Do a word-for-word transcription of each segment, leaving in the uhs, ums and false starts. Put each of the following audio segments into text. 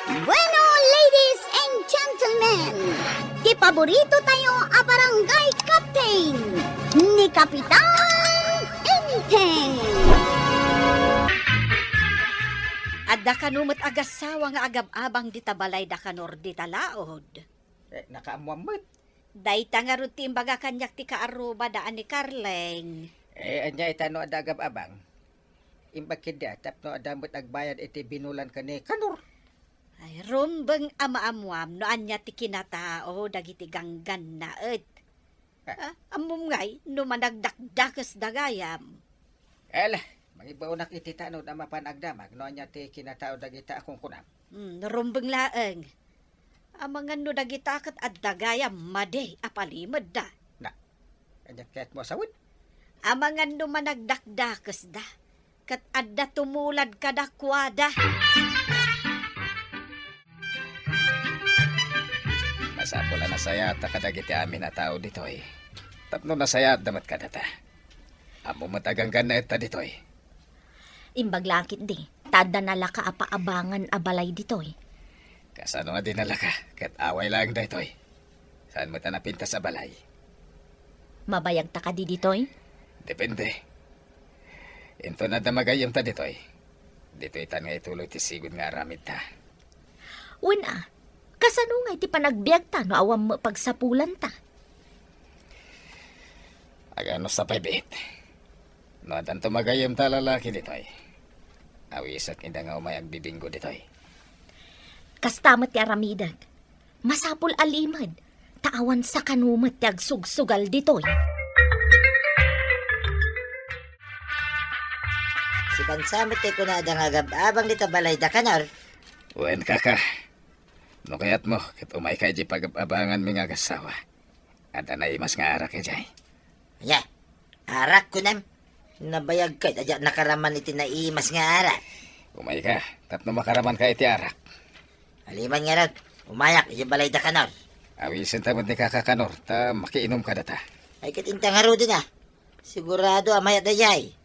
Bueno, ladies and gentlemen, ti paborito tayo a barangay captain, ni Kapitan Enteng. Adda kano met agassawa nga agab-abang dita balay da Kanor dita laod? Eh, nakaammoan met. Dayta ngarud ti imbaga kaniak ti kaarrubada a ni Carleng. Eh, ania ita no adda agab-abang? Imbag ketdi a tapno adda met agbayad iti binulan ken ni Kanor. Ay, rumbeng a maammoam no ania ti kinatao dagiti ganggannaet. Ah. Ah, ammom ngay no managdakdakesda gayam. Ala, mangibaonak iti tanod a mapan agdamag no ania ti kinatao dagita a kunkunam. Hmm, rumbeng laeng. Amangan no dagita ket adda gayam madi a palimedda. Na, ania kayatmo a sawen? Amangan no managdakdakesda, ket adda tumulad kadakuada. Masapul a nasayaatta kadagiti amin a tao ditoy, tapno nasayaatta met kadata. Ammom met a ganggannaetta ditoy. Imbag la ketdi, ta adda nalaka a paabangan a balay ditoy. Kasano a di nalaka, ket away laeng daytoy. Saan met a napintas a balay. Mabayagta kadi ditoy? Depende. Inton adda magayyemta ditoy, ditoytan nga ituloy ti sigud nga aramidta. Wen a, kasano ngay ti panagbiagta no awan met pagsapulanta? Agano sa pay biit. No addanto magayyemta a lalaki ditoy, awisek ida nga umay agbibinggo ditoy. Kasta met ti aramidek. Masapul a limed, ta awan sakano met ti agsugsugal ditoy. Sikansa met ti kunada nga agab-abang dita balay da Kanor? Wen, kaka. No kayatmo, ket umayka idiay pagab-abanganmi nga agassawa. Adda naimas nga arak idiay. Ania? Arak, kunam? Nabayagka iti adda nakaraman iti naimas nga arak. Umayka, tapno makaramanka iti arak. Aliman ngarud, umayak idiay balay da Kanor. Awisenta met ni kaka Kanor, ta makiinumka data. Ay, ket inta ngaruden a. Sigurado a mayat daydiay.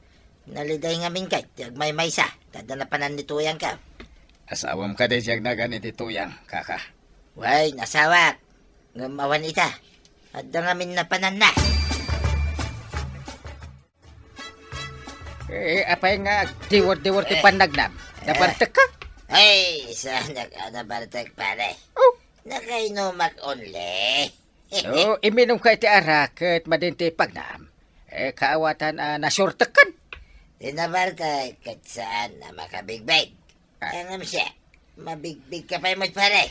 Naliday ngamin ket ti agmaymaysa, ta adda napanan ni Tuyangko. Asawam kadi ti agnagan iti Tuyang, kaka? Wen, asawak. Ngem awan ita. Adda ngamin napananna. Eh, apay nga agdiwor-diwor ti Eh. pannagnam? Eh. Nabartekka? Ay, saanak a nabartek, pare. Oh. Nakainumak only. No, iminumka iti arak ket madin ti pagnam. Eh, kaawatan a nasurtekkan. Ti nabartek ket saan a makabigbig. Ah. Ngem siak, mabigbigka pay met, pare.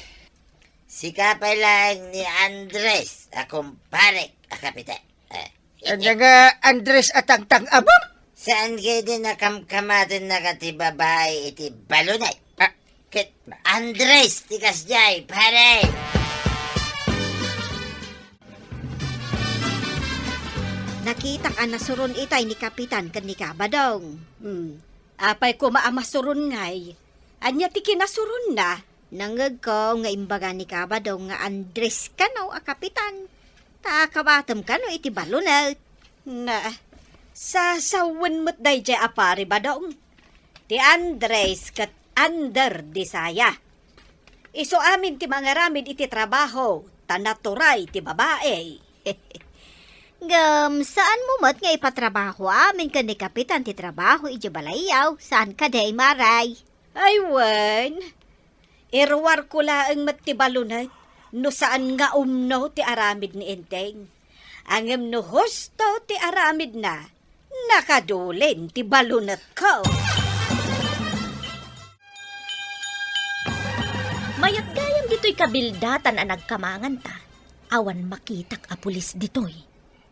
Sika pay laeng ni Andres a kumparek a kapitan. Eh. Ania nga Andres a tangtang-abang? Saan ketdi a kamkamatennaka ti babai iti balonay? Ah. Ket Andres ti kasdiay, pare. Nakitak a nasuron itay ni Kapitan ken ni Kabadong. Hmm. Apay koma a masuron ngay? Ania ti kinasuronna? Nangngegko nga imbaga ni Kabadong nga Andres kano a kapitan, ta kabatem kano iti balonay. Na, sasawen met daydiay a pare, Badong. Ti Andres ket under di saya. Isu amin ti mangaramid iti trabaho, ta naturay ti babai. Ngem, saanmo met nga ipatrabaho amin ken ni Kapitan ti trabaho idiay balayyo, saan kadi, Maray? Ay, wen. Iruarko laeng met ti balonay no saan nga umno ti aramid ni Enteng. Ngem no husto ti aramidna, nakadulin ti balonetko. Mayat gayam ditoy kabildatan a nagkamanganta. Awan makitak a pulis ditoy.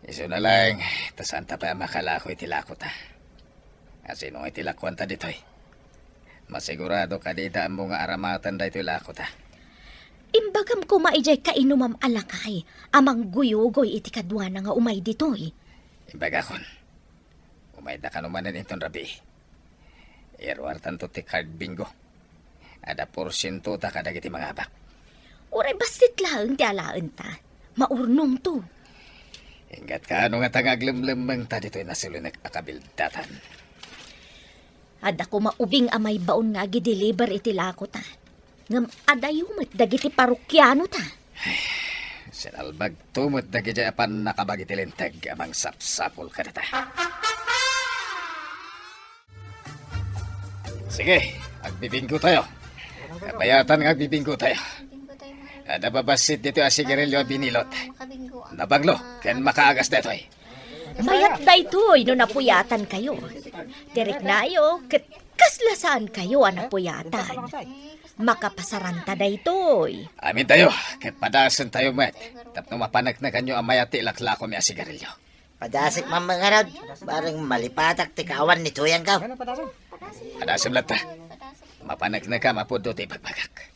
Isuna laeng, ta saanta pay a makalako iti lakota. Asino nga iti lakuanta ditoy? Masigurado kadi ita ammo nga aramaten daytoy lakota. Imbagam koma idiay kainumam a lakay a mangguyugoy iti kaduana nga umay ditoy. Imbagakon, umayda kano manen inton rabii. Iruartanto ti card bingo. Adda porsiento ta kadagiti mangabak. Uray bassit laeng ti alaenta. Maurnongto. Inggatkano ngata nga aglemlemmengta ditoy nasulinek a kabildatan? Adda koma ubing a maibaon nga agideliver iti lakota. Ngem adayo met dagiti parokianota. Sinalbagto met dagiti a pannakabag iti Linteg a mangsapsapul kadata. Sige, agbibinggo tayo. Kabayatan nga agbibinggo tayo. Adda babassit ditoy a sigarilyo a binilot. Nabaglo, ken makaagas daytoy. Mayat daytoy no napuyatankayo. Ti riknayo, ket kasla saankayo a napuyatan. Makapasaranta daytoy. Amintayo, ket padasentayo met, tapno mapaneknekanyo a mayat ti ilaklako mi a sigarilyo. Padasek man ngarud, bareng malipatak ti kaawan ni Tuyangko. Padasem latta. Mapaneknekam a pudno ti ibagbagak.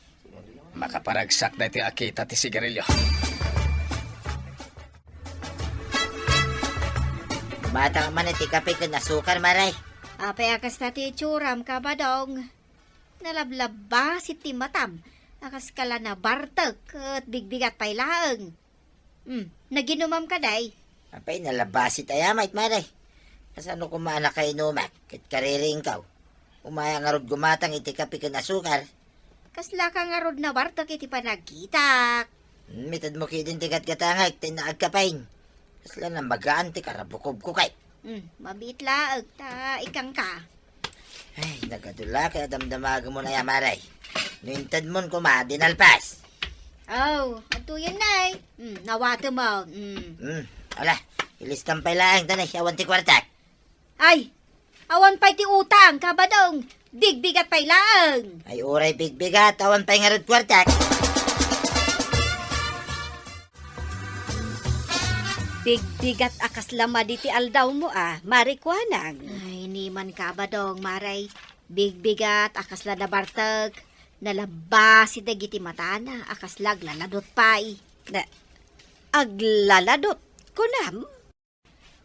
Makaparagsak daytoy a kita ti sigarilyo. Gumatang man iti kape ken asukar, Mare. Apay a kasta ti itsuram, Kabadong? Nalablabasit ti matam, a kaskala nabartek ket bigbigat pay laeng. Hmm, naginumam kadi? Apay, nalabasit aya met, Mare. Kasano koma a nakainumak ket kaririingko? Umaya ngarud gumatang iti kape ken asukar. Kasla ka ngarud nabartek iti panagkitak? Hmm, itedmo ketdin ti gatgatangek ta inna agkapen. Kasla namagaan ti karabukobko kay. Hmm, mabiit laeng ta ikkanka. Ay, nagadu la ket damdamagmo aya, Mare. No intedmon koma, di nalpas. Aw, adtoyen, Nay. Hmm, nawatem, aw. Hmm. Hmm, ala, ilistam pay laeng, ta nay, awan ti kuartak. Ay, awan pay ti utang, Kabadong. Bigbigat pay laeng. Ay, uray bigbigat, awan pay ngarud kuartak. Bigbigat a kasla madi ti aldawmo a, Mare Kuanang. Ay, ni man, Kabadong, Mare. Bigbigat a kasla nabartek. Nalabasit dagiti matana a kasla aglaladot pay. Na, aglaladot, kunam?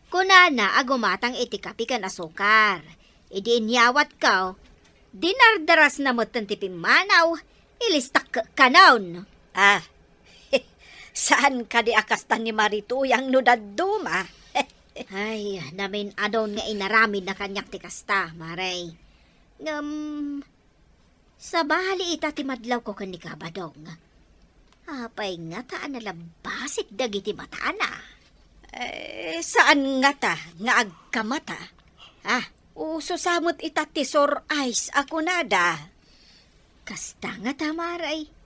Kunana a gumatang iti kape ken asukar. Idi inyawatko, dinardarasna metten ti pimmanaw, ilistak kanon. Ah, saan kadi a kasta ni Mare Tuyang no dadduma? Ay, namin-adon nga inaramidna kaniak ti kasta, Mare. Ngem, sabali ita ti madlawko ken ni Kabadong. Apay ngata a nalabasit dagiti matana? Eh, saan ngata nga agkamata? Ah, uso sa met ita ti sore eyes a kunada. Kasta ngata, Mare.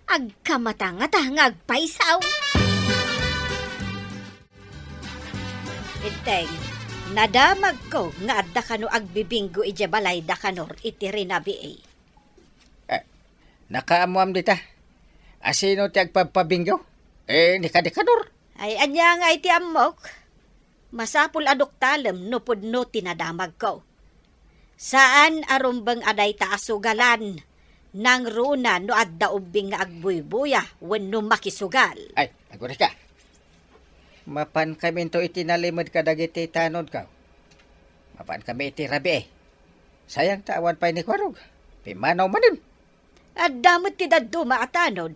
Agkamata ngata nga agpaysaw. Inteng, nadamagko nga adda kano agbibinggo idiay balay da Kanor iti rinabii. Eh, nakaammoam dita. Asino ti agpabpabinggo? Eh, ni kadi Kanor. Ay, ania nga iti ammok? Masapul a duktalem no pudno ti nadamagko. Saan a rumbeng a dayta a sugalan, nangruna no adda ubbing nga agbuybuya wenno makisugal. Ay, agurayka. Mapankaminto iti nalimed kadagiti tanodko. Mapankami iti rabii. Sayang ta awan pay ni Kuarog. Pimmanaw manen. Adda met ti dadduma a tanod.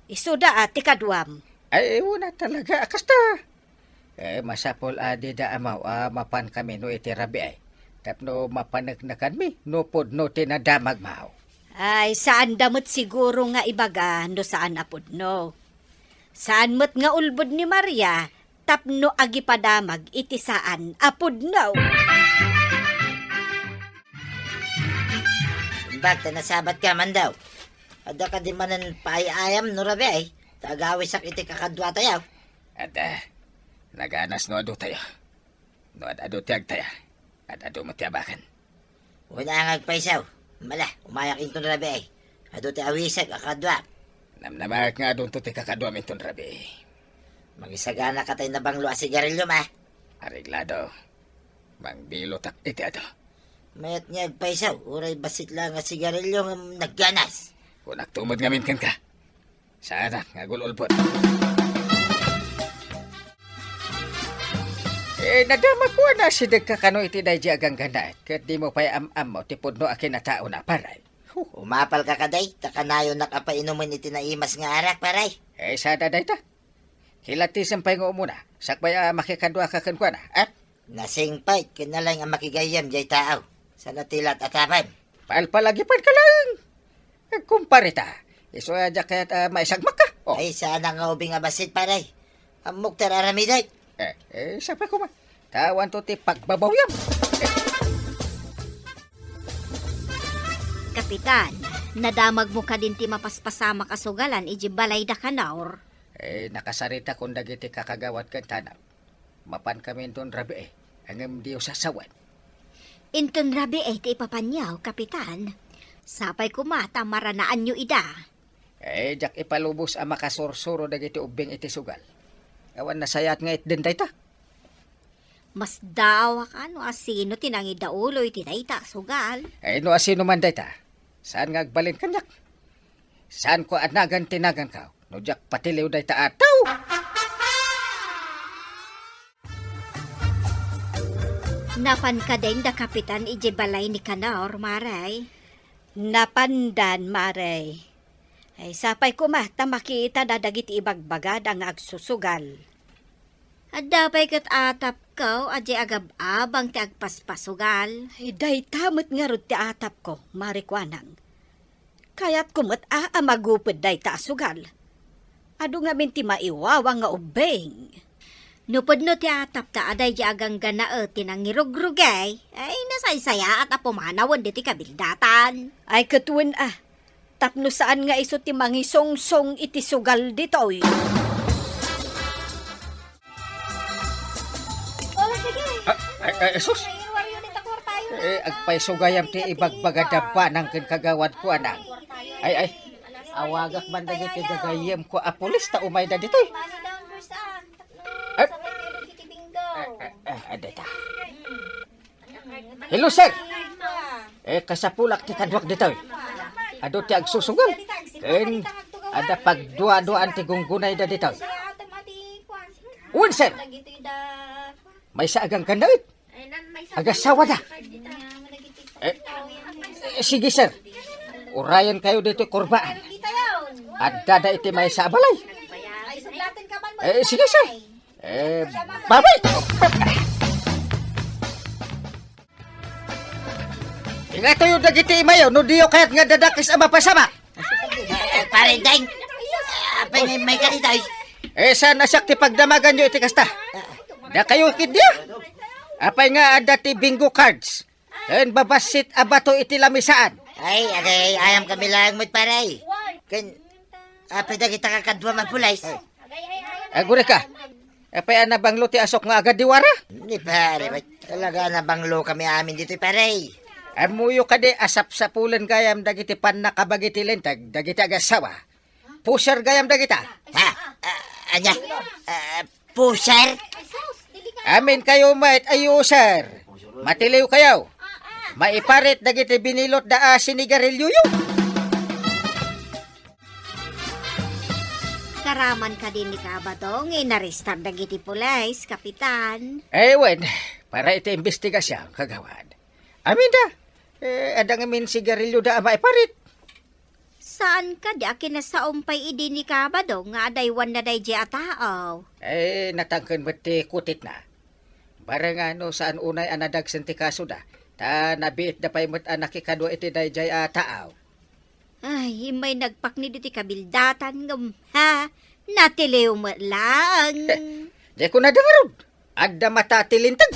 Isuda a ti kaduam. Ay, una talaga a kasta. Eh, masapul a dida ammaw a mapankami no iti rabii. Tapno mapaneknekanmi no pudno ti nadamagmo. Ay, saanda met siguro nga ibaga no saan a pudno. Saan met nga ulbod ni Maria tapno agipadamag iti saan a pudno. Imbag ta nasabatka, Mandaw. Adda kadi manen paay-ayam no rabii, ta agawisak iti kakaduatayo. Adda, naganas no adu tayo. No ad-adu ti agtaya, ad-adu met ti abakan. Wen a nga agpaysaw. Mala, umayak inton rabii. Adu ti awisek a kaduak. Namnamaek nga adunto ti kakaduam inton rabii. Mangisagana ka tay nabanglo a sigarilyo, ma. Areglado. Mangbilotak iti adu. Mayat nga agpaysaw, uray bassit la nga sigarilyo nga nagganas. Kunak tumod ngamin kenka. Saanak nga agul-ulbod. Eh, nadamagko a naasidegka kano iti daydi a ganggannaet, ket dimo pay am-ammo ti pudno a kinataona, pare. Huh, umapalka kadi, ta kanayonak a painumen iti naimas nga arak, pare. Eh, sada dayta. Kilatisem pay nga umuna, sakbay a makikaduaka kenkuana, eh? Nasingpet ken nalaing a makigayyem jay tao. Saan a ti laat a tapem? Palpalagipanka laeng. Eh, kumpare ta. Isu a diak kayat a maisagmakka. Oh. Ay, saan nga ubing a bassit, pare? Ammok ti ar-aramidek. Eh, eh, sapay koma. Ta awanto ti pagbabawiam. Kapitan, nadamagmo kadin ti mapaspasamak a sugalan idiay balay da Kanor? Eh, nakasaritakon dagiti kakagawad ken tana. Mapankaminton rabii, ngem diyo sasawen. Inton rabii ti ipapanyo, Kapitan. Sapay koma ta maranaanyo ida. Eh, diak ipalubos a makasursuro dagiti ubbing iti sugal. Awan nasayaat nga itden dayta. Masdaawak a no asino ti nangidaulo iti dayta a sugal. Eh, no asino man dayta, saan nga agbalin kaniak? Saanko a nagan ti naganko no diak patiliw dayta a tao? Napan kadin da Kapitan idiay balay ni Kanor, Mare? Napandan, Mare. Ay, sapay koma ta makitana dagiti ibagbagada nga agsusugal. Adda pay ket atapko a diay agab-abang ti agpaspasugal. Ay, dayta met ngarud ti atapko, Mare Kuanang. Kayatko met a, a maguped dayta a sugal. Adu ngamin ti maiwawa nga ubbing. No pudno ti atapta a daydiay a gangganaet ti nangirugrugay, ay nasaysayaat a pumanawen ditoy kabildatan. Ay, ket wen a, tapno saan nga isu ti mangisungsong iti sugal ditoy. Oh, sige. Ah, ay, ay, Jesus. May iwaryo dita kwartayo na. Eh, agpaysugayam ti ibagbaga da Kuanang ken kagawad Kuanang. Ay, ay. Awagak man dagiti gagayyemko a pulis ta umayda ditoy. Pass down first, ah. Ay. Sabay tayo dagiti bingo. Ah, ah, ah, adda ta. Hello, sir. Eh, kasapulak ti kaduak ditoy. Adu ti agsusugal. Ken adda pagdua-duaan ti gunggunayda ditoy. Wen, sir. Maysa a ganggannaet. Agasawada. Eh, eh, sige, sir. Urayenkayo ditoy kurbaan. Addada iti maysa a balay. Eh, sige, sir. Eh, babay! Ingatoyo dagiti imayo no diyo kayat nga dadakes a mapasamak. Eh, Pare Deng, apay nga immay ka ditoy? Eh, saan a siak ti pagdamaganyo iti kasta? Dakayo ketdi a? Apay nga adda ti bingo cards ken babassit a bato iti lamisaan? Ay, agay-ayam kami laeng met, pare. Ken, apay dagita kakadua a pulis? Agurika. Apay a nabanglo ti asok nga agadiwara? Ni pare, bay. Talaga a nabanglo kami amin ditoy, pare. Ammoyo kadi a sapsapulen gayam dagiti pannakabagi ti linteg dagiti agassawa? Pusher gayam dagita. Ha? Ah, ania? Ah, pusher? Aminkayo met a user. Matiliwkayo. Maiparit dagiti binilotda a sinigarilyoyo. Karaman kadi ni Kabadong nga inarestar dagiti pulis, Kapitan? Eh, wen, para iti imbestigasion, kagawad. Aminda, eh, adda ngamin sigarilyoda a maiparit. Saan kadi a kinasaom pay idi ni Kabadong nga adaywanna daydiay a tao? Eh, natangken met ti kutitna. Bareng a no saan unay a nadagsen ti kasoda, ta nabiitda pay met a nakikadua iti daydiay a tao. Ay, immay nagpakni ditoy kabildatan ngem, ha? Natiliw met laeng. Eh, dayta ngarud. Adda mata ti linteg.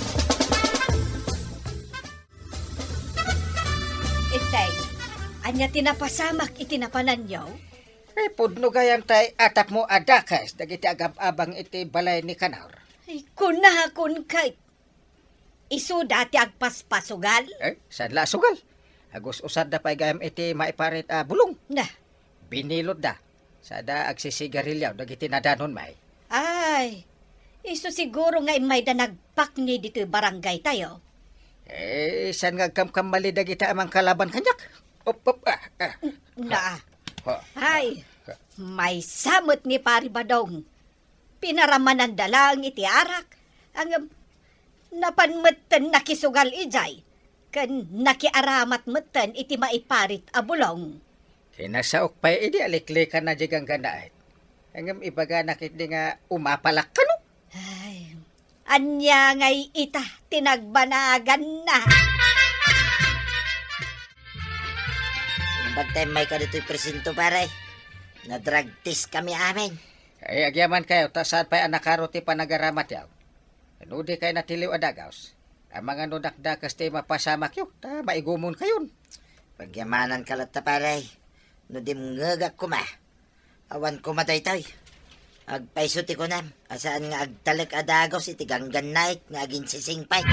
Itay, ania ti napasamak iti napananyo? Eh, pudno gayam tay atapmo a dakes dagiti agab-abang iti balay ni Kanor. Ay, kunakon kay isuda ti agpaspasugal? Eh, saan la a sugal? Agus-usarda pay gayam iti maiparit a bulong. Na. Binilotda. Sada agsisigarilyo dagiti nadanon, may. Ay, isu siguro nga immayda nagpakni ditoy barangay tayo. Eh, saan nga agkamkammali dagita a mangkalaban kaniak? Op, op, ah, ah. Na. Ha? Ay, ha? Maysa met ni Pari Badong. Pinaramananda laeng iti arak. Ngem, napan metten nakisugal idiay, ken nakiaramat metten iti maiparit a bulong. Kinasaok pay idi a liklikanna diay ganggannaet. Ngem ibagana ketdi nga umapalak kano? Ay, ania ngay ita ti nagbanaganna? Bagtay may ka ditoy presinto, pare. Na-drug test kami amin. Ay, agyaman kayo, ta saan pay a nakaro ti panagaramatyo? No di kay natiliw a dagaws. Amangan no dakdakes ti mapasamakyo, ta maigumon kayon. Pagyamanan ka latta, pare. No dimngegak koma. Awan koma daytoy. Agpayso ti kunam, a saan nga agtalek a dagaws iti ganggannaet nga aginsisingpet.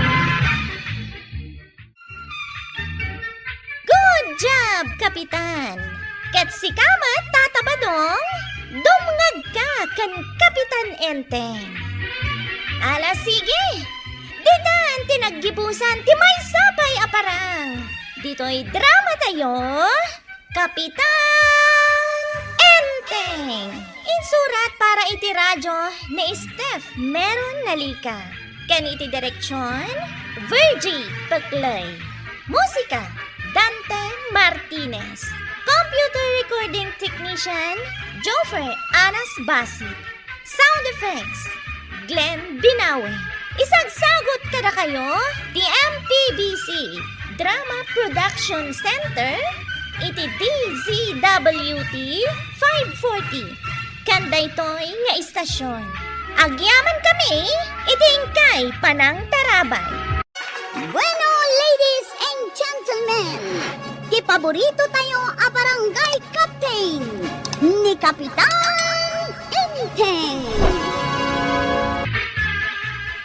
Good job, Kapitan! Ket sika met, Tata Badong, dumngegka ken Kapitan Enteng. Ala, sige! Ditan ti naggibusan ti maysa pay a parang. Ditoy drama tayo, Kapitan Enteng. Insurat para iti radyo ni Steph Meron Nalica. Ken iti direksyon, Virgie Peclay. Musika, Dante Martinez. Computer recording technician, Joffer Anas Basit. Sound effects, Glenn Binawi. Isagsagut kadakayo ti M P B C Drama Production Center iti D Z W T five forty. Ken daytoy nga istasyon, agyaman kami iti inkay panangtarabay. Bueno, ladies and gentlemen, ti paborito tayo a barangay captain, ni Kapitan Enteng.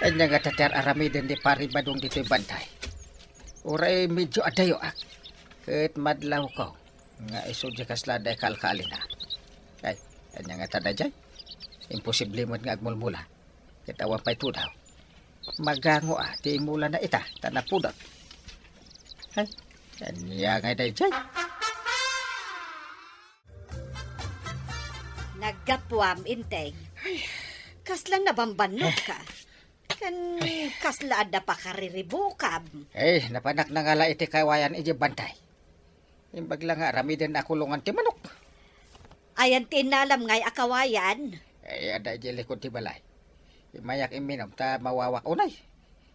Ania nga ti aramiden ni Pari Badong ditoy bantay? Uray medyo adayoak, ket madlawko nga isu diay kasla adda ikalkalina. Ay, ania nga ta daydiay? Imposible met nga agmulmula. Ket awan pay tudaw. Magango a ti imulana ita, ta napudot. Ay, ania nga daydiay? Naggapuam, Enteng. Ay. Kasla nabambannogka. Ken kasla adda pakariribukam. Eh, napanak nangala iti kawayan idiay bantay. Imbag la nga aramiden a kulongan ti manok. Ayan ti innalam ngay a kawayan? Eh, adda idiay likod ti balay. Immayak imminum ta mawawak unay.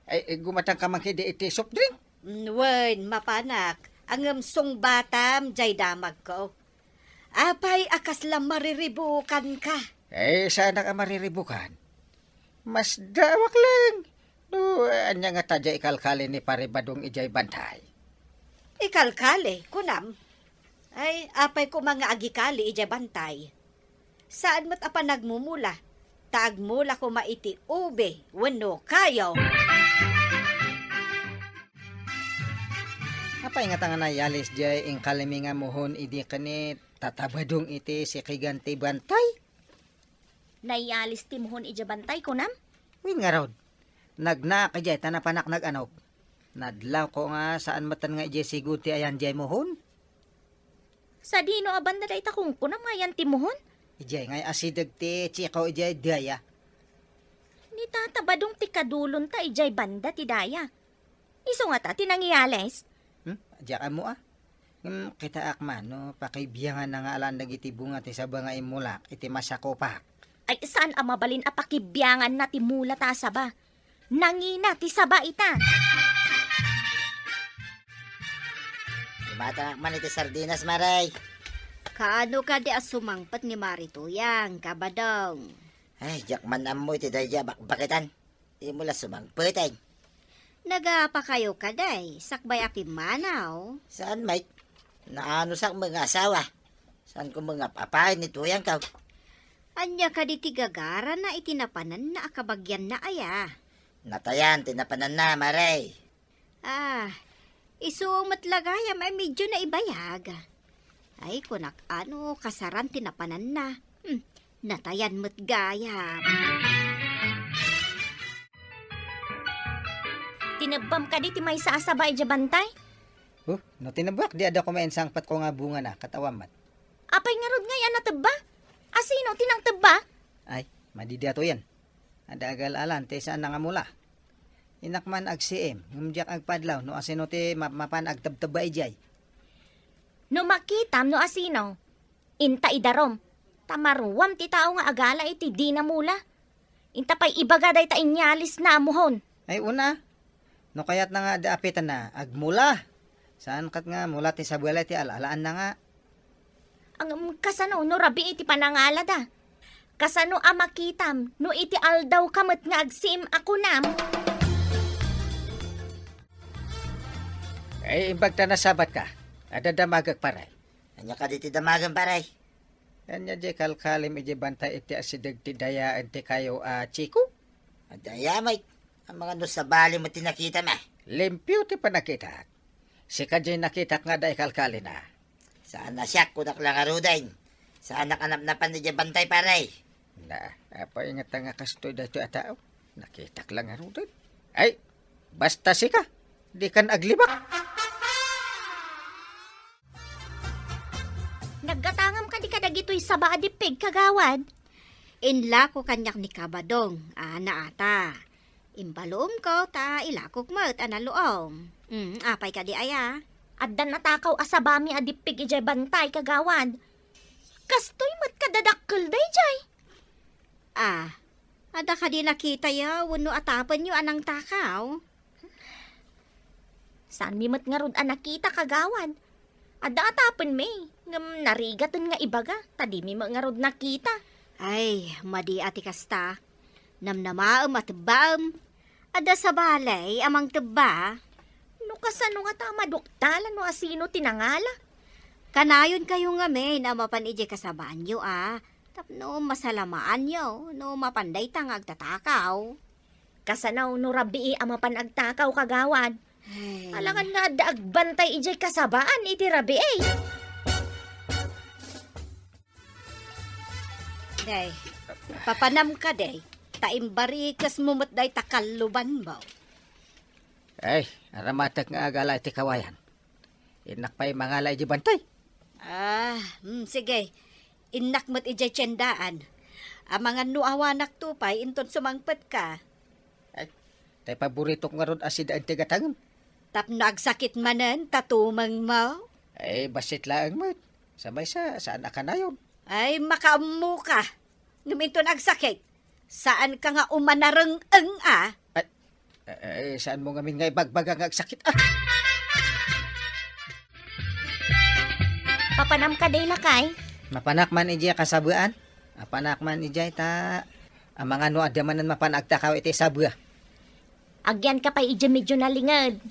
Ay, eh, gumatangka man kadi iti soft drink? Mm, wen, mapanak. Ngem sungbatam diay damagko. Apay a kasla mariribukanka? Eh, saanak a mariribukan. Masdaawak laeng. No, ania ngata diay ikalkali ni Pari Badong idiay bantay? Ikalkali, kunam? Ay, apay koma nga agikali idiay bantay? Saan met a panagmumula, ta agmula koma iti ube wenno kayo. Apay ngata nga nayalis diay inkalimi nga muhon idi ken ni Tata Badong iti sikigan ti bantay? Nayalis ti muhon idiay bantay, kunam? Wen ngarud, nagnaak idiay ta napanak nag-anok. Nadlawko nga saan metten nga idiay sigud ti ayan diay muhon. Sadino a banda dayta kunkunam nga ayan ti muhon? Idiay ngay asideg ti chiko idiay daya. Ni Tata Badong ti kadulonta idiay banda ti daya. Isu ngata ti nangiyalis? Hmm? Diak ammo a. Ngem kitaak man no pakibianganna nga alan dagiti bunga ti saba nga immulak iti masakupak. Ay, saan a mabalin a pakibianganna ti mula ta a saba. Nangina ti saba ita. Imatangak man iti sardinas, Maray. Kaano kadi a sumangpet ni Mari Tuyang, Kabadong? Ay, diak man ammo iti daydiay a bakbakitan. Dimo la sumangpet, ay. Nagapakayo kadi, sakbay a pimmanaw? Saan, Mike? Naanusak met nga asawa. Saan ko met nga ap-apayen ni Tuyangko? Ania kadi ti gagarana iti napananna a kabagianna aya? Natayan ti napananna, Mare. Ah, isu met la gayam ay medyo naibayag. Ay, kunak ano, kasaran ti napananna. Hmm, natayan met gayam. Tinebbam kadi ti maysa a saba idiay bantay? Oh, no tinebbak, di adda koma insangpetko nga bungana, ket awan met. Apay ngarud ngay a natebba? Asino ti nangtebba? Ay, madi daytoyen. Adda agal-alan ti saan nga mula. Innak man agsiim, ngem diak agpadlaw no asino ti ma-, mapan agtebtebba idiay. No makitam no asino, inta idarom. Ta maruam ti tao nga agala iti dina mula. Inta pay ibaga dayta inyalisna a muhon. Ay, una. No kayatna nga adda apitna, agmula. Saan ket nga mula ti sabali ti al-alaanna nga. Ngem kasano no rabii ti panangalada? Kasano a makitam no iti aldawka met nga agsiim a kunam? Ay, imbag ta nasabatka. Adda damagek, pare. Ania kadi ti damagem, pare? Ania diay kalkalim idiay bantay iti asideg ti dayaen ti kayo a Chico? Adda aya met. Amangan no sabali met ti nakitam, a. Limpio ti pannakitak. Sika diay nakitak nga adda ikalkalina. Saan a siak, kunak la ngaruden. Saanak a napnapan idiay bantay, pare. Na, apay ngata nga kastoy daytoy a tao? Nakitak la ngaruden. Ay, basta sika, dikan aglibak. Naggatangam kadi kadagitoy saba a dippig, kagawad? Inlako kaniak ni Kabadong, a, naata. Imbaluomko ta ilakok met a naluom. Mm, apay kadi aya? Adda natakaw a sabami a dippig idiay bantay, kagawad. Kastoy met kadadakkel daydiay. Ah, adda kadi nakitayo wenno atapenyo a nangtakaw? Saanmi met ngarud a nakita, kagawad. Adda atapenmi, ngem narigaten nga ibaga, ta dimi met ngarud nakita. Ay, madi a ti kasta. Namnamaem a tebbaem. Adda sabali a mangtebba. No kasano ngata a maduktalan no asino ti nangala? Kanayonkayo ngamin a mapan idiay kasabaanyo a tapno masalamaanyo no mapan dayta nga agtatakaw. Kasano no rabii a mapan agtakaw, kagawad? Ay. Alangan nga adda agbantay idiay kasabaan iti rabii. Day, papanam kadi, ta imbarikesmo met dayta kallubanmo. Ay, aramatek nga agala iti kawayan. Innak pay mangala iti bantay. Ah, mm, sige. Innak met idiay tiendaan. Amangan no awanakto pay inton sumangpetka. Ay, tay paboritok ngarud a sidaen ti gatangem. Tapno agsakit manen ta tumengmo? Ay, bassit laeng met. Sa maysa, saan a kanayon. Ay, makaammoka. Ngem inton agsakit, saanka nga umanareng-eng a? Ay, ay, saanmo ngamin nga ibagbaga nga agsakit a? Papanam kadi, lakay? Mapanak man idiay kasabaan. Mapanak man idiay ta amangan no adda manen mapan agtakaw iti sabaa. Agyanka pay idiay medio nalinged.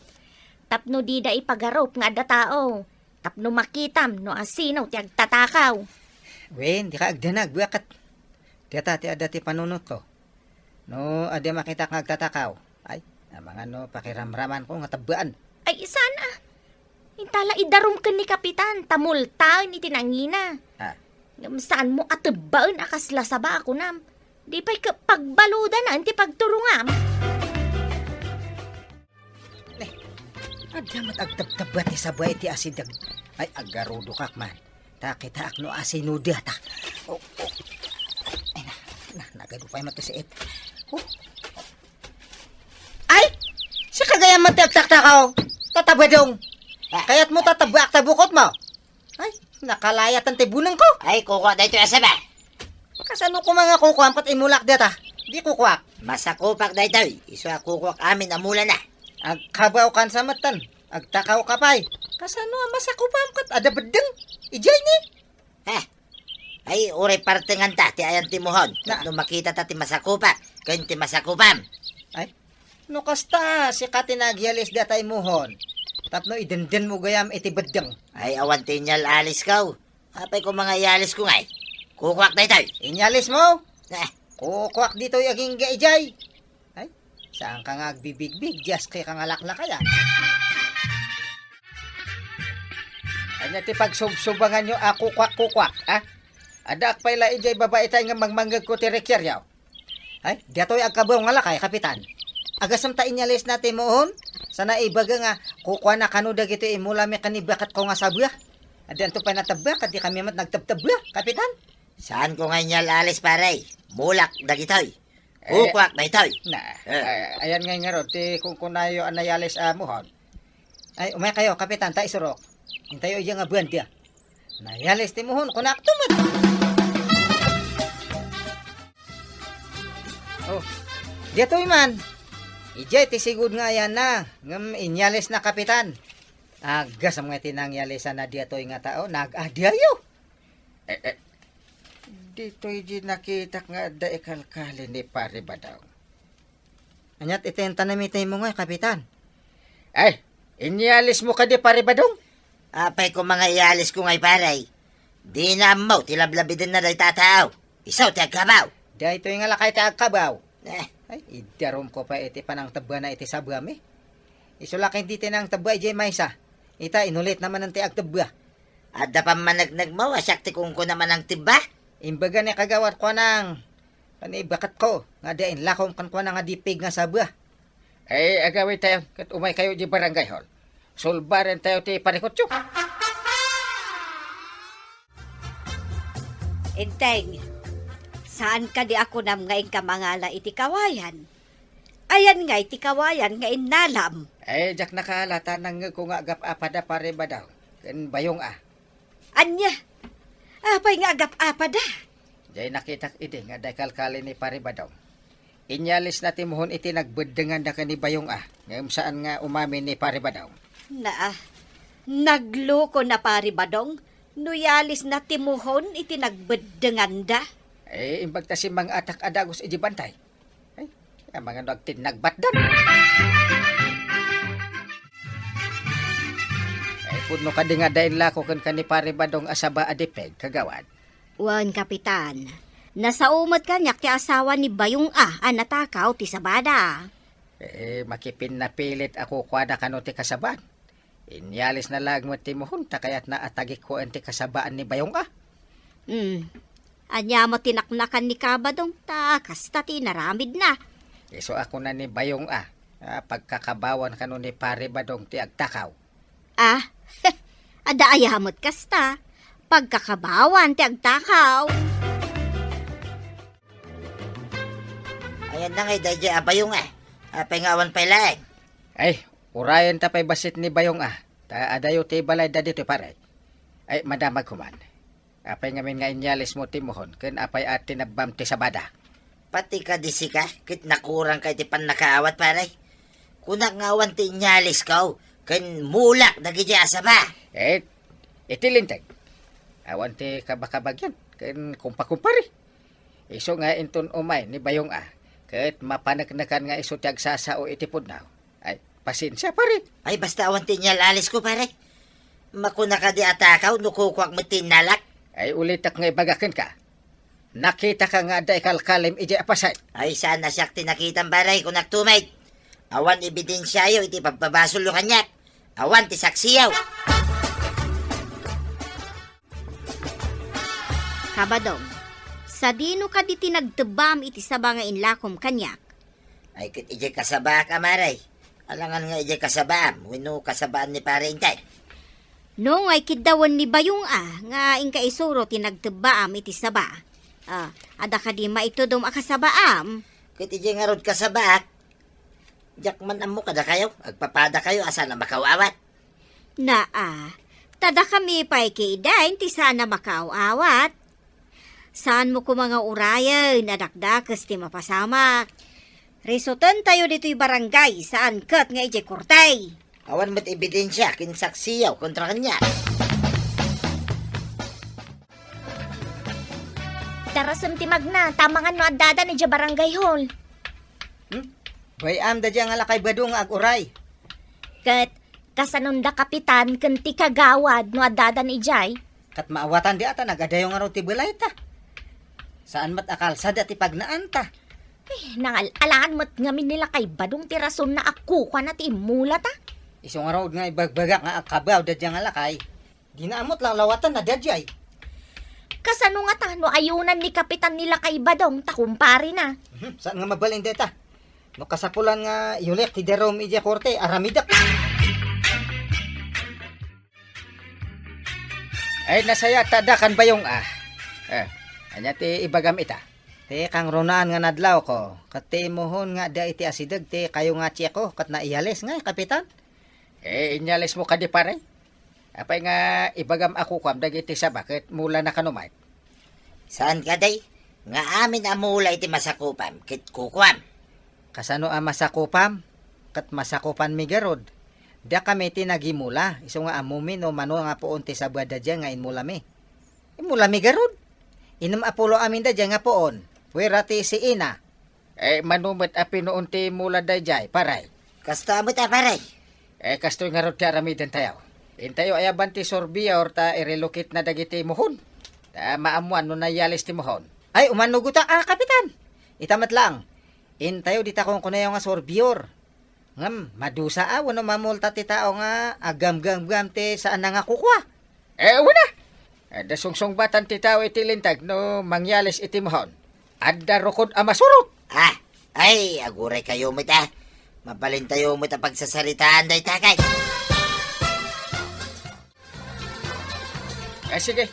Tapno dida ipagarup nga adda tao. Tapno makitam no asino ti agtatakaw. Wen, dika agdanag, buyaket. Data ti adda ti panunotko. No adda makitak nga agtatakaw, ay, amangan no pakiramramanko nga tebbaan. Ay, saan a? Intala idarum ken ni Kapitan, ta multaen iti nangina. Ah. Ngem saanmo a tebbaen a kasla saba a kunam. Di pay ket pagbaludanan ti pagturongam. Ne, adda met agtabtabba ti saba iti asideg. Ay, agarudokak man. Ta kitaak no asino data. Oh, oh. Ay, na, na, nagadu pay met ti siit. Oh. Ay! Sika gayam met ti agtaktakaw. Tatabadong. Ah. Kayatmo tatabbaak ta bukotmo. Ay, nakalayatan ti bunengko. Ay, kukuak daytoy a saba. Kasano koma nga kukuam ket imulak data? Di kukuak. Masakupak daytoy. Isu a kukuak amin a mulana. Agkabawkan sa metten. Agtakawka pay. Kasano a masakupam ket adda beddeng? Idiay ni? Ha? Ay, uray partenganta ti ayan ti muhon. Na. Tapno makitata ti masakupak ken ti masakupam. Ay, no kasta, sika ti nagyalis data imuhon. Tapno idendengmo gayam iti beddeng. Ay, awan ti inyal-alisko. Apay koma nga iyalisko ngay? Kukuak daytoy. Inyalismo? Eh. Kukuak ditoy agingga idiay. Ay, saanka nga agbibigbig, diaskeka nga laklakayan. Ania ti pagsubsubanganyo a kukuak-kukuak, ha? Addaak pay la idiay babaitay nga mangmangngegko ti rekyeryo. Ay, diatoy agkabaw nga lakay, Kapitan. Agasem ta inyalisna ti muhon, sana ibaga nga kukuana kano dagitoy imulami ken ni baketko nga sabua. Addanto pay natebba, ket dikami met nagtebtebba, Kapitan. Saanko nga inyal-alis, pare. Mulak dagitoy. Eh, kukuak daytoy. Na, eh, ayan ngay ngarud ti kunkunayo a nayalis a muhon. Ay, umaykayo, Kapitan, ta isurok. Intayo iya nga buanda. Nayalis ti muhon, kunakto met. Oh, diatoy man. Idiay ti sigud nga ayanna, ngem inyalisna, Kapitan. Agasem nga ti nangyalisanna diatoy nga tao, nag-adiayo. Eh, eh, ditoy di nakitak nga adda ikalkali ni Pare Badong. Aniat iti intanamiten mo ngay, Kapitan? Ay, inyalismo kadi, Pare Badong? Apay ko nga iyalisko ngay, pare? Dina ammo ti lablabidenna dayta a tao. Isu ti agkabaw. Daytoy nga lakay ti agkabaw. Eh. Ay, idarumko pay iti panangtebbana iti sabami. Isu la ket ditoy nangtebba idiay maysa. Ita, inulitna manen ti agtebba. Adda pammaneknekmo a siak ti kunkuna manangtebba? Imbaga ni Kagawad kuanang, ken ibaketko nga adda inlakom kenkuana nga dipig nga saba. Ay, agawidtayon, ket umaykayo idiay barangay hall. Sulbarentayo ti parikutyo. Enteng, saan kadi a kunam nga inka mangala iti kawayan? Ayan ngay ti kawayan nga innalam. Ay, diak nakaala ta nangngegko nga agap-apada, Pare Badong, ken Bayong A. Ania? Apay nga agap-apada? Diay nakitak idi nga adda ikalkali ni Pare Badong. Inyalisna ti muhon iti nagbeddenganda ken ni Bayong A, ngem saan nga umamin ni Pare Badong. Naa, nagloko na Pare Badong, no iyalisna ti muhon iti nagbeddenganda. Eh, imbag ta simmang-atak a dagus iti bantay. Ay, amangan no agtinnagbatdan. Ay, pudno kadi nga adda inlako kenka ni Pare Badong a saba a dipig, Kagawad. Wen, Kapitan. Nasao met kaniak ti asawa ni Bayong A a natakaw ti sabada. Eh, makipinnapilit a kukuada kano ti kasabaan. Inyalisna laeng met ti muhon ta kayatna a tagikkoen ti kasabaan ni Bayong A. Hmm. Ania met ti naknakan ni Kabadong ta kasta ti inaramidna? Isu a kuna ni Bayong A, a, pagkakabawan kano ni Pare Badong ti agtakaw. Ah, adda aya met kasta? Pagkakabawan ti agtakaw. Ayan na ngay daydiay a Bayong A. Apay nga awan pay laeng? Ay, urayen ta pay bassit ni Bayong A. Ta adayo ti balayda ditoy, pare. Ay, madamag koman. Apay ngamin nga inyalismo ti muhon, ken apay a tinebbam ti sabada? Pati kadi sika, ket nakurangka iti pannakaawat, pare. Kunak nga awan ti inyalisko, ken mulak dagidiay a saba. Eh, iti linteg. Awan ti kabakabagyan, ken kumpakumpari. Isu nga inton umay ni Bayong A, ket mapaneknekan nga isu ti agsasao iti pudno. Ay, pasensia, pare. Ay, basta awan ti inyal-alismo, pare. Makuna kadi a takaw no kukuak met ti innalak? Ay, ulitek nga ibaga kenka. Nakitaka nga adda ikalkalim idiay a paset. Ay, saan a siak ti nakitam, pare, kunak tumay. Awan ebidensiayo iti pagpabasolyo kaniak. Awan ti saksiyo. Kabadong, sadino kadi ti nagtebbam iti saba nga inlakom kaniak? Ay, ket idiay kasabaak, a, pare. Alangan nga idiay kasabaam, wenno kasabaan ni Pare Enteng. No nga ikiddawen ni Bayong A nga inka isuro ti nagtebbaam iti saba. Ah, adda kadi maitudom a kasabaam? Ket idiay ngarud kasabaak, diak man ammo kadakayo, agpapadakayo a saan a makaaw-awat. Naa, ta dakami pay kitaen ti saan a makaaw-awat. Saanmo koma nga urayen a dakdakes ti mapasamak. Risutentayo ditoy barangay, saan ket nga idiay korte. Awan met ebidensia ken saksiyo kontra kaniak. Darasem ti magna, ta amangan no addadan idiay barangay hall. Hmm? Bay-am daydiay nga lakay Badong nga ag-uray. Ket kasanon da kapitan ken ti kagawad no addadan idiay? Ket maawatan di ata nagadayo ngarud ti balay ta. Saan met a kalsada ti pagnaan ta. Eh, nangal-alaan met ngamin ni lakay Badong ti rason na a kukuana ti immula ta. Isu ngarud nga ibagbagak nga agkabaw daydiay nga lakay. Dina ammo ti lawlawatan na daydiay. Kasano ngata no ayunan ni Kapitan ni Lakay Badong ta kumparina? Mhm, saan nga mabalin dayta? No kasapulan nga iyulik ti darum idiay korte, aramidek. Ay, nasayaat ta adda kan Bayong A. Eh, ania ti ibagam ita? Ti kangrunaan nga nadlawko, ket ti immuhon nga adda iti asideg ti kayo nga Chico ket naiyalis ngay, Kapitan? Eh, inyalismo kadi, pare? Apay nga ibagam a kukuam dagiti saba ket mulana kano met? Saan kadi? Nga amin a mula iti masakupam ket kukuam. Kasano a masakupam? Ket masakupanmi garud. Dakami ti nagimula, isu nga ammomi no mano nga puon ti saba daydiay nga inmulami. Immulami garud. Innem a pulo amin daydiay nga puon. Puera ti siina. Eh, mano met a pinuon ti immula daydiay, pare? Kasta met a, pare. Eh, kastoy ngarud ti aramidentayo. Intayo ayaban ti surveyor ta i-relocate na dagiti muhon. Ta maammuan no nayalis ti muhon. Ay, umano gayta, a, Kapitan. Ita met laeng. Intayo dita kunkunayo nga surveyor. Ngem, madusa a wenno mamulta ti tao nga aggamgamgam ti saanna nga kukua? Eh, wen a. Adda sungsungbatan ti tao iti linteg no mangyalis iti muhon. Adda rukod a masurot. Ah, ay, aguray kayo met a. Mabalintayo met a pagsasaritaan dayta kay. Eh, sige.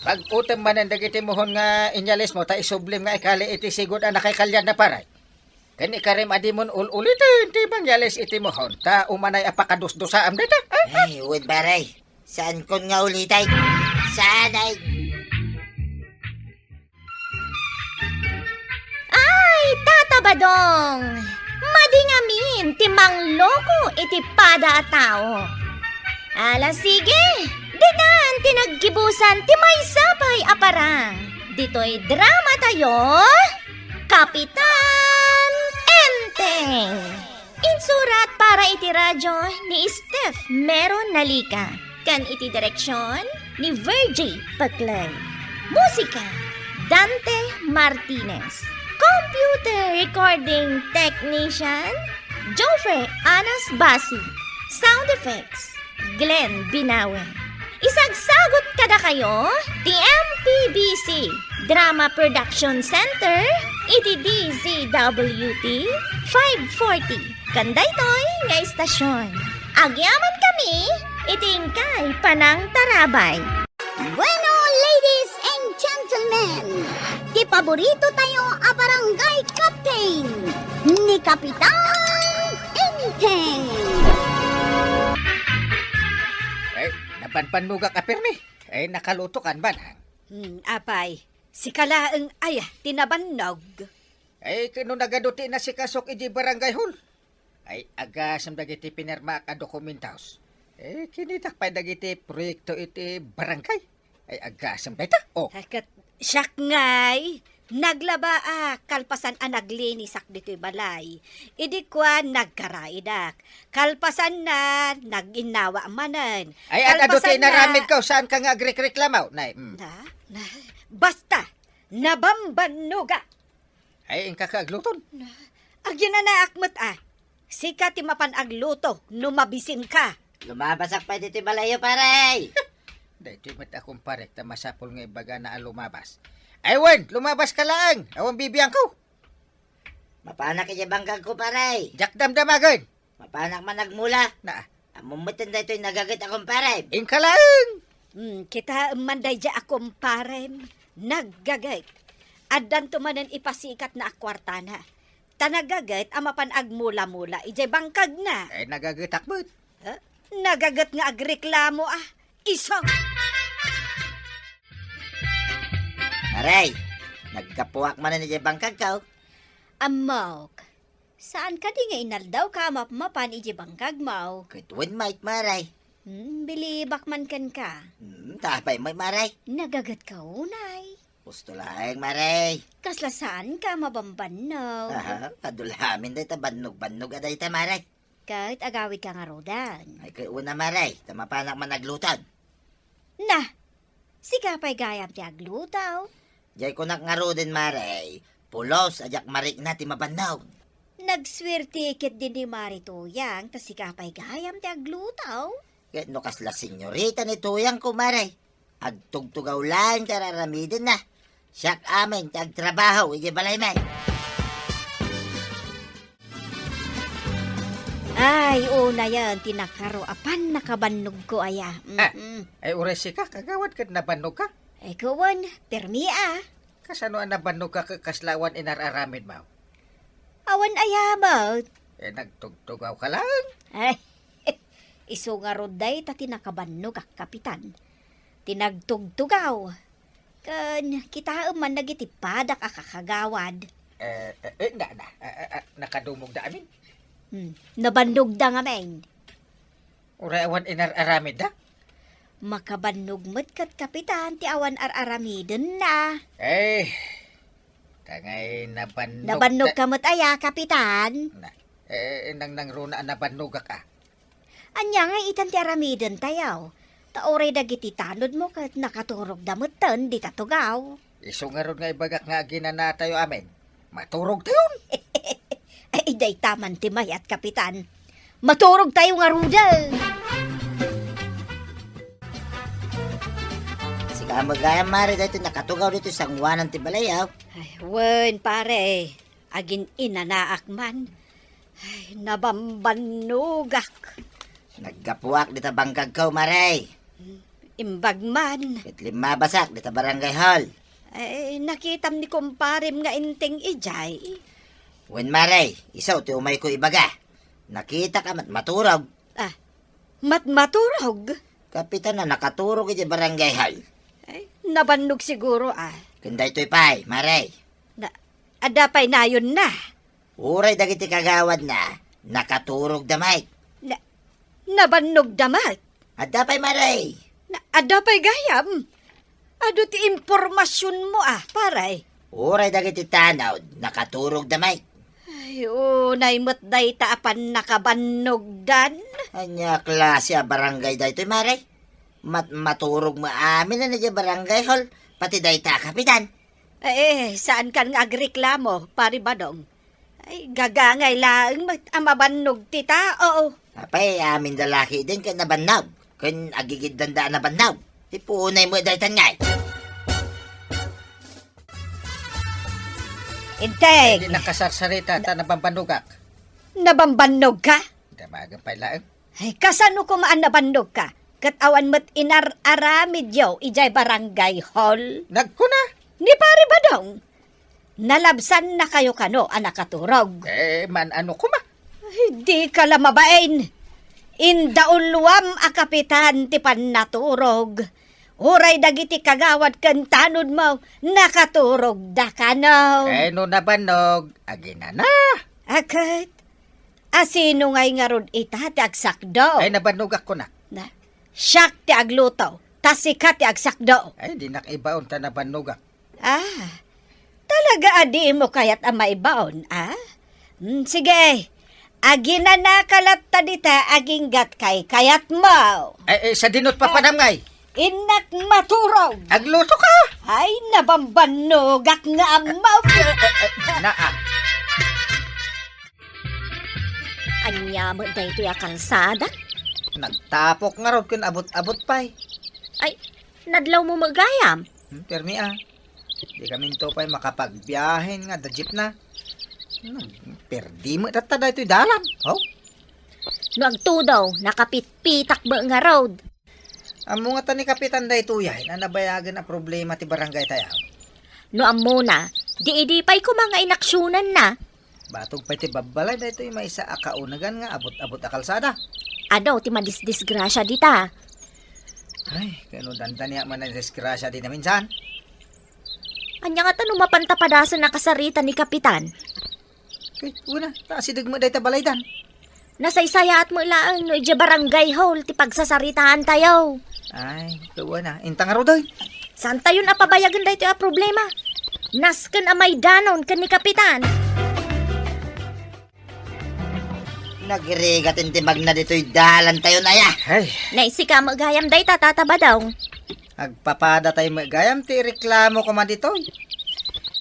Pag-utem manen dagiti muhon nga inyalismo ta isublim nga ikali iti sigud a nakaikalianna, pare. Ken ikarim a dimon ul-uliten ti mangyalis iti muhon ta umanay a pakadusdusaam dayta. Ah, ah. Ay, wen, pare. Saankon nga uliten. Saan ay? Ay, Tata Badong! Madi ngamin ti mangloko iti pada a tao. Ala, sige, ditan ti naggibusan ti maysa pay a parang. Ditoy drama tayo, Kapitan Enteng. Insurat para iti radyo ni Steph Mero Nalica, ken iti direksyon ni Virgie Paclay. Musika, Dante Martinez. Computer recording technician, Joffrey Anas Basi. Sound effects, Glenn Binawe. Isagsagut kadakayo ti M P B C Drama Production Center iti D Z W T five forty. Ken daytoy nga istasyon, agyamankami iti inkay panangtarabay. Bueno, ladies and gentlemen, ti paborito tayo a barangay captain, ni Kapitan Enteng. Ay, nabanbannogak a permi. Ay, nakalutokan man. Hmm, apay, sika laeng aya ti nabannog. Ay, ken no nagadu ti inasikasok iti barangay hall. Ay, agasem dagiti pinirmaak a dokumentos. Eh, kinitak pay dagiti proyekto iti barangay. Ay, agasem dayta. Oh. Ket siak ngay, naglabaak kalpasan a naglinisak ditoy balay. Idi kuan, nagkaraidak. Kalpasanna, nag-innawa manen. Ay, adu ti inaramidko, saanka nga agrekreklamo? Nay, mm. Na, na, basta, nabambannogak. Ay, inka ka agluton? Na, aginanaak met a. Sika ti mapan agluto no mabisinka. Lumabasak pay ditoy balayyo, pare. Daytoy met a kumparek ta masapul nga ibagana a lumabas. Ay wen, lumabaska laeng. Awan bibiangko. Mapanak idiay bangkagko, pare. Diak damdamagen. Mapanak man agmula. Na. Ammom met daytoy nagaget a kumparem. Inka laeng. Hmm, kitaem man daydiay a kumparem. Naggaget. Addanto manen ipasikatna a kuartana. Ta nagaget a mapan agmula-mula idiay bangkagna. Eh, nagagetak met. Ha? Nagaget nga agreklamo a. Isu! Aray, naggapuak manen idiay bangkagko. Ammok. Saan kadi nga inaldawka a mapmapan idiay bangkagmo? Ket wen met, Mare. Hmm, bilibak man kenka. Hmm, ta apay met, Mare? Nagagetka unay. Husto laeng, Mare. Kasla saanka a mabambannog? Aha, adu la amin dayta bannog-bannog a dayta, Mare. Ket agawidka ngaruden? Ay, ket wen a, Mare, ta mapanak man agluton. Na, sika pay gayam ti agluto? Diay kunak ngaruden, Mare, pulos a diak marikna ti mabannog. Nagsuerte ketdi ni Mare Tuyang ta sika pay gayam ti agluto. Ket no kasla senyorita ni Tuyangko, Mare, agtugtugaw laeng ti ar-aramidenna. Siak amin ti agtrabaho idiay balaymi. Ay, unayen ti nakaro a pannakabannogko aya. Ah, mm-mm. Ay, uray sika, kagawad, ket nabannogka? Ay, kuwan, permi a. Kasano a nabannogka ket kasla awan inar-aramidmo? Awan aya met. Eh, nagtugtugawka laeng? Ay, isu ngarud dayta ti nakabannogak, Kapitan. Ti nagtugtugaw. Ken kitaem man dagiti padak a kakagawad. Eh, eh, eh, na, na, eh, eh, eh, nakadumogda amin? Hmm, nabannogda ngamin. Uray awan inar-aramidda? Makabannog met ket, Kapitan, ti awan ar-aramidenna. Eh, ta ngay nabannog Nabannog ta- ka met aya, Kapitan? Na, eh, nang, nangruna a nabannogak, a. Ania ngay itan ti aramidentayo? Ta uray dagiti tanodmo ket nakaturogda metten dita tugaw. Isu ngarud nga ibagak nga aginanatayo amin. Maturogtayon. Ay, dayta man ti mayat, Kapitan. Maturogtayo ngaruden. Sika met gayam, Mare, daytoy nakatugaw ditoy sanguanan ti balay, aw. Ay, wen, pare. Agin-inanaak man. Ay, nabambannogak. Naggapuak dita bangkagko, Mare. Imbag man. Ket limmabasak dita barangay hall. Ay, nakitam ni kumparem nga inteng idiay. Wen, Mare, isu ti umayko ibaga. Nakitak a matmaturog. Ah, matmaturog? Kapitan a nakaturog iti barangay hall. Ay, nabannog siguro, ah. Ken daytoy pay, Mare. Na, adda pay nayonna? Uray dagiti kagawadna, nakaturogda met. Na, nabannogda met? Adda pay, Mare. Na, adda pay gayam? Adu ti impormasionmo, ah, pare. Uray dagiti tanod, nakaturogda met. Ay, unay met dayta a pannakabannogdan. Ania a klase a barangay daytoy, Mare? Mat-, maturog met amin a idiay barangay hall, pati dayta a kapitan. Eh, saankan nga agreklamo, Pari Badong? Ay, gagangay laeng met a mabannog ti tao. Apay, aminda la ketdin ket nabannog. Ken agigiddanda a nabannog. Ipunay met daytan ngay. Integ. Ay, di nakasarsarita ta nabambannogak. Nabambannogka? Damagan pay laeng. Ay, kasano koma a nabannogka? Ket awan met inar-aramidyo idiay barangay hall? Nagkuna? Ni Pari Badong. Nalabsannakayo kano a nakaturog? Eh, man-ano koma? Ay, dika la mabain. Indauluam a kapitan ti pannaturog. Uray dagiti kagawad ken tanodmo, nakaturogda kano. Eh, no nabannog, aginana. Aket, a sino ngay ngarud ita ti agsakdo? Ay, nabannogak kunak. Na, siak ti agluto, ta sika ti agsakdo. Ay, dinak ibaon ta nabannogak. Ah, talaga a dimo kayat a maibaon, ah? Hmm, sige, aginanaka latta dita aginggat kaykayatmo. Ay, eh, sadinot papanam ngay? Innak maturog. Agluto ka? Ay, nabambannogak nga ammo. Eh, eh, eh, naa. Ania met daytoy a kalsada? Nagtapok ngarud ken abut-abut pay. Ay, nadlawmo met gayam? Hmm, permi a. Di kaminto pay makapagbiahen nga adda jeepna. Hmm, perdi met latta daytoy dalan. Ho? No agtudo, nakapitpitak met ngarud. Ammo ngata ni Kapitan daytoy ay, a nabayagen a problema ti barangay tayo. No ammona, di idi pay koma nga inaksionanna. Batog pay ti babbalay daytoy maysa a kaunagan nga abut-abut a kalsada. Adu ti madisdisgrasia dita. Ay, kano dandaniak man a disgrasia dita minsan? Ania ngata no mapanta padasen a kasarita ni Kapitan? Kay, una, ta asideg met dayta balaydan. Nasaysayaat met laeng no idiay barangay hall ti pagsasaritaantayo. Ay, kay, una, inta ngarud, oy. Saantayon a pabayagen daytoy a problema. Nasken a maidanon ken ni Kapitan. Nagrigat ti magna ditoy dalantayon, aya. Ay. Naisika met gayam dayta, Tata Badong. Agpapada tay met gayam ti reklamo koma ditoy.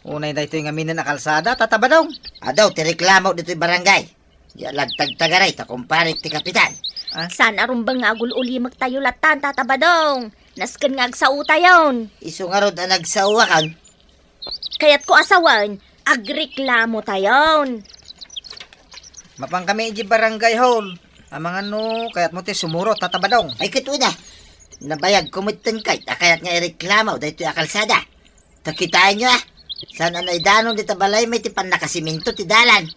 Unay daytoy nga minen a kalsada, Tata Badong. Adu ti reklamo ditoy barangay. Di alagtagtagaray ta kumparik ti kapitan. Ah? Saan a rumbeng nga agul-ulimektayo lattan, Tata Badong. Nasken nga agsaotayon. Isu ngarud a nagsaoakon. Kayatko a sawen, agreklamotayon. Mapan kami iti barangay hall. Amangan no, kayatmo ti sumurot, Tata Badong. Ay, ket una. Nabayagko metten kayat a kayat nga ireklamo daytoy a kalsada. Ta kitaenyo, a. Saan a naidanon dita balay met ti pannakasiminto ti dalan.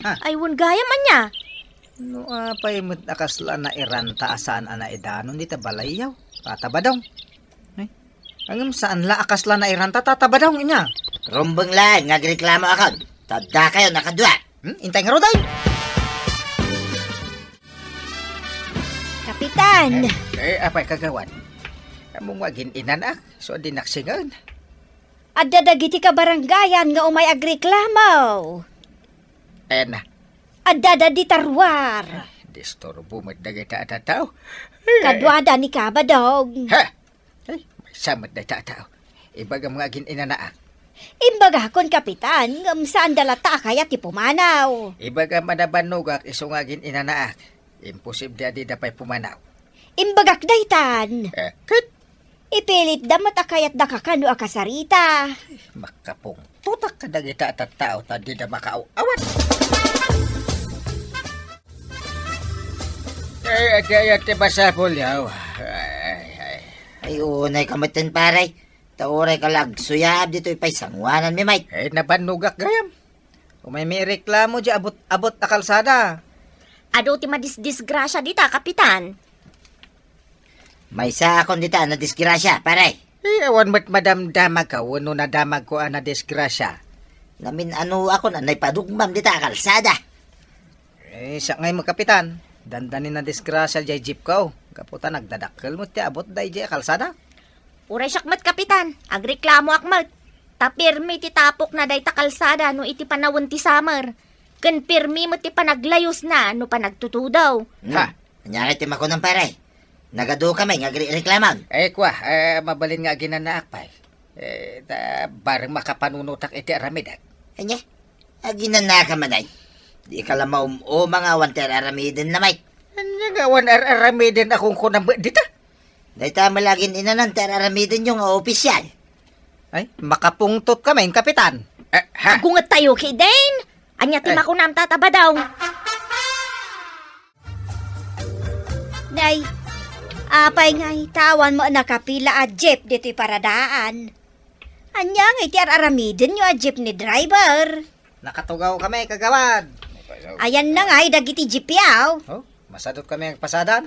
Ha? Ay, wen gayam ania? No apay met a kasla nairanta a saan a naidanon dita balayyo, Tata Badong. Eh, ngem saan la a kasla nairanta, Tata Badong, ania? Rumbeng laeng nga agreklamoakon. Ta addakayon a kadua. Hmm? Intay ngarud, ay! Kapitan! Eh, eh, apay, kagawad? Ammom nga agin-inanaak, isu a dinak singen. Adda dagiti kabarangayan nga umay agreklamo. Ena. Adda dadi taruar. Disturbo met dagita a tattao. Kaduada ni Kabadong. Ha? Ay, maysa met dayta a tao. Ibagam nga agin-inanaak. Imbagakon, Kapitan, ngem saanda latta a kayat ti pumanaw. Ibagam a nabannogak isu nga agin-inanaak. Imposible a dida pay pumanaw. Imbagak daytan. Eh, ket? Ipilitda met a kayatda kakano a kasarita. Makapungtotak kadagita a tattao ta dida makaaw-awat. Ay, adi, ay, adi, masapul yaw. Ay, ay. Ay, unay ka met ten, pare. Ta uray ka la agsuyaab ditoy pay sangoananmi, Mike. Eh, nabannogak gayam. Umaymi ireklamo diay abut-abut a kalsada. Adu ti madisdisgrasia dita, Kapitan. Maysaakon dita a nadisgrasia, pare. Eh, awan met madamdamagko wenno nadamagko a nadisgrasia. Namin-anoakon a naipadugmam dita a kalsada. Eh, saknay met, Kapitan. Dandani nadisgrasia diay jeepko. Gapu ta nagdadakkel met ti abut daydiay a kalsada. Uray siak met, Kapitan. Agreklamoak met. Ta pirmi ti tapokna dayta kalsada no iti panawen ti summer. Ken pirmi met ti panaglayusna no panagtutudaw. Hmm. Ha? Ania ngay ti makunam, pare? Nagadu kami nga agrereklaman. Eh, kua, eh, mabalin nga aginanaak pay. Eh, ta, bareng makapanunotak iti aramidek. Ania? Aginanaak man ay. Di ka la maum-uma nga awan ti ar-aramiden na, Mike. Ania nga awan ar-aramiden a kunkunam dita? Dayta met la agin-inanan ti ar-aramidenyo nga opisyal. Ay, makapungtot kami, Kapitan. Eh, ha? Aggunget tayo, kiden. Ania ti Eh. makunam, Tata Badong? Nay, apay ngay, ta awan mo nakapila a jeep ditoy paradaan. Ania ngay ti ar-aramidenyo a jeepney driver? Nakatugaw kami, kagawad. Ayanna ngay dagiti jeep yaw. Oh, masadot kami agpasadan.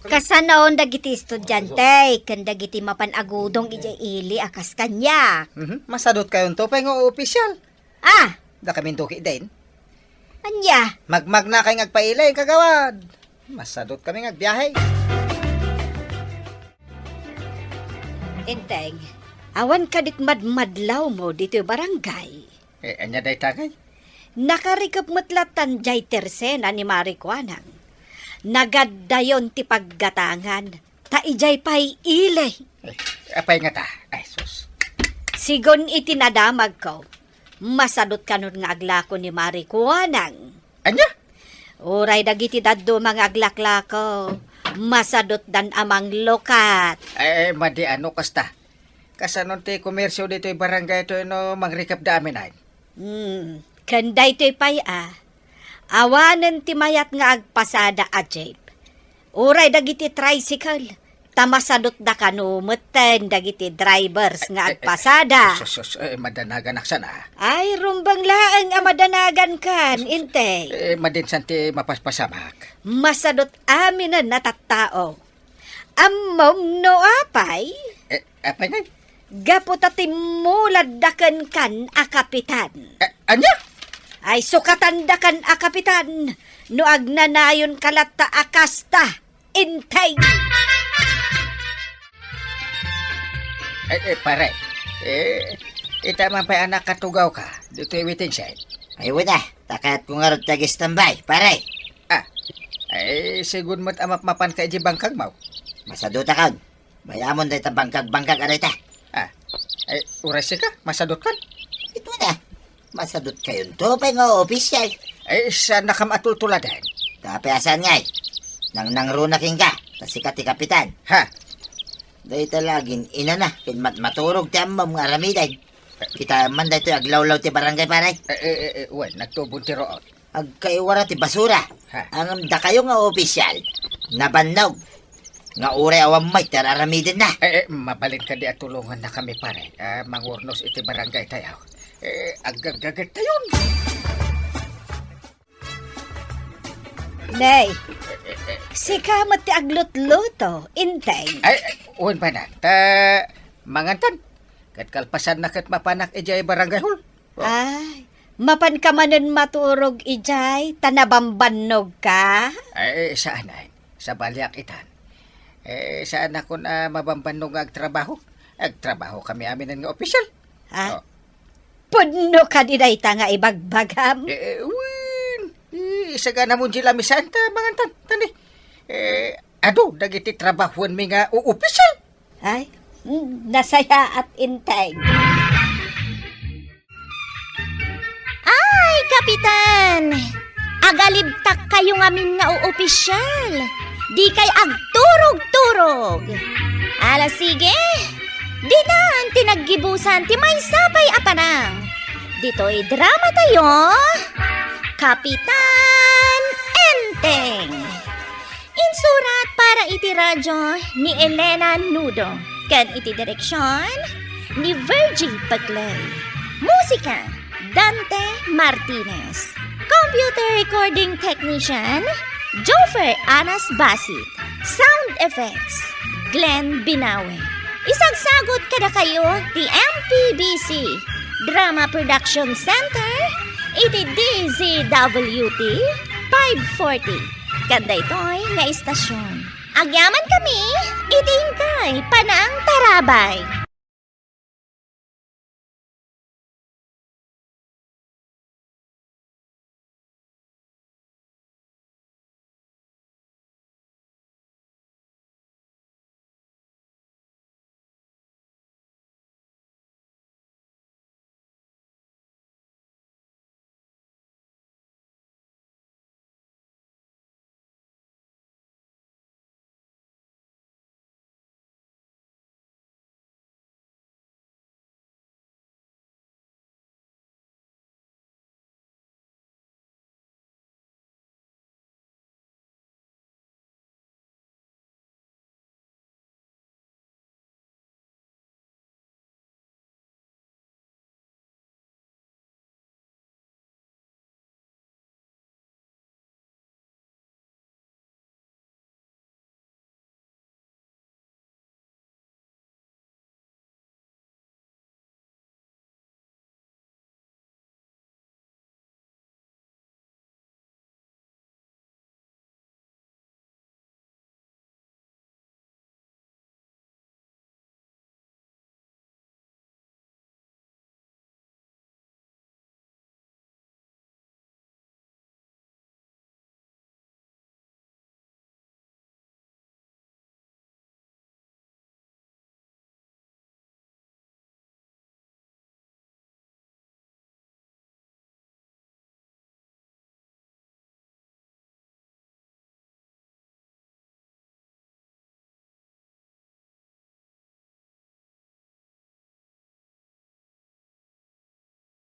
Kasanon dagiti estudiante ken dagiti mapan agudong idiay ili a kas kaniak. Mhm. Masadot kayonto pay nga opisyal. Ah! Dakaminto kiden. Ania? Magmagna kay nga agpailay, kagawad. Masadot kami nga agbiahe. Enteng, awan kadit madmadlawmo ditoy barangay? Eh, ania dayta ngay? Nakarikep met lattan diay tersena ni Mari Kuanang. Nagaddayon ti paggatangan. Ta idiay pay ili. Eh, apay ngata? Ay, sus. Sigun iti nadamagko, masadot kanon nga aglako ni Mari Kuanang. Ania? Uray dagiti dadduma nga aglaklako, masadotdan a manglukat. Eh, madi a no kasta. Kasanon ti komersio ditoy barangay toy no mangrikepda amin ay? Hmm, ken daytoy pay a, awanen ti mayat nga agpasada a jeep. Uray dagiti tricycle, ta masadotda kano metten dagiti drivers nga Ay, ay, ay, agpasada. Sus, sus, eh, madanaganak sana. Ay, rumbeng laeng a madanagankan, Sus, sus. Inteng. Eh, madinsan ti mapaspasamak. Masadot aminen a tattao. Ammom no apay? Eh, apay ngay? Gapu ta timmuladda kenkan a kapitan. Eh, ania? Ay, sukatandakan a kapitan no agnanayonka latta a kasta, Inteng. Eh, eh, pare. Eh, ita man pay a nakatugawka ditoy waiting shed. Ay, wen a. Ta kayatko ngarud ti ag-standby, pare. Ah, ay, sigun met a mapmapanka idiay bangkagmo. Masadotakon. Bay-amon dayta bangkag-bangkag a dayta. Ah, ay, uray sika, masadotkan? Ito na. Masadotkayonto pay nga opisyal. Ay, saannakam a tultuladen. Tapay a saan ngay? Nangnangruna kenka, ta sika ti kapitan. Ha? Dayta la agin-inana, ken matmaturog ti ammom nga aramiden. Kitaem man daytoy aglawlaw ti barangay, pare. Eh, eh, eh, eh, wen, nagtubon ti ruot. Agkaiwara ti basura. Ha? Ngem dakayo nga opisyal, nabannog. Nga uray awan met ti ar-aramidenna. Eh, eh, mabalin kadi a tulongannakami, pare. Ah, mangurnos iti barangay tayo. Eh, aggaggagetayon. Nay, sika met ti aglutluto, Inteng. Ay, ay, wen pay na. Ta, mangantan. Ket kalpasanna ket mapanak idiay barangay hall. Oh. Ay, mapanka manen maturog idiay ta nabambannogka? Ay, saan ay. Sabaliak itan. Eh, saanakon a mabambannog nga agtrabaho. Agtrabaho kami aminen nga opisyal. Ha? Oh. Pudno kadi dayta nga ibagbagam? Eh, wen. Eh, isagana mo di lamisan ta mangantan. Tani. Eh, adu, dagiti trabahoenmi nga uopisyal. Ay, mm, nasayaat, Enteng. Ay, Kapitan! Agalibtak kayo ngamin nga uopisyal. Di kay agturog-turog. Ala, sige. Ditan ti naggibusan ti maysa pay a panang. Ditoy drama tayo, Kapitan Enteng. Insurat para iti radyo ni Elena Nudo, ken iti direksyon ni Virgie Paclay. Musika, Dante Martinez. Computer recording technician, Jofer Anas Basit. Sound effects, Glenn Binawe. Isagsagut kadakayo ti M P B C Drama Production Center iti D Z W T five forty. Ken daytoy nga istasyon, agyaman kami iti inkay panangtarabay.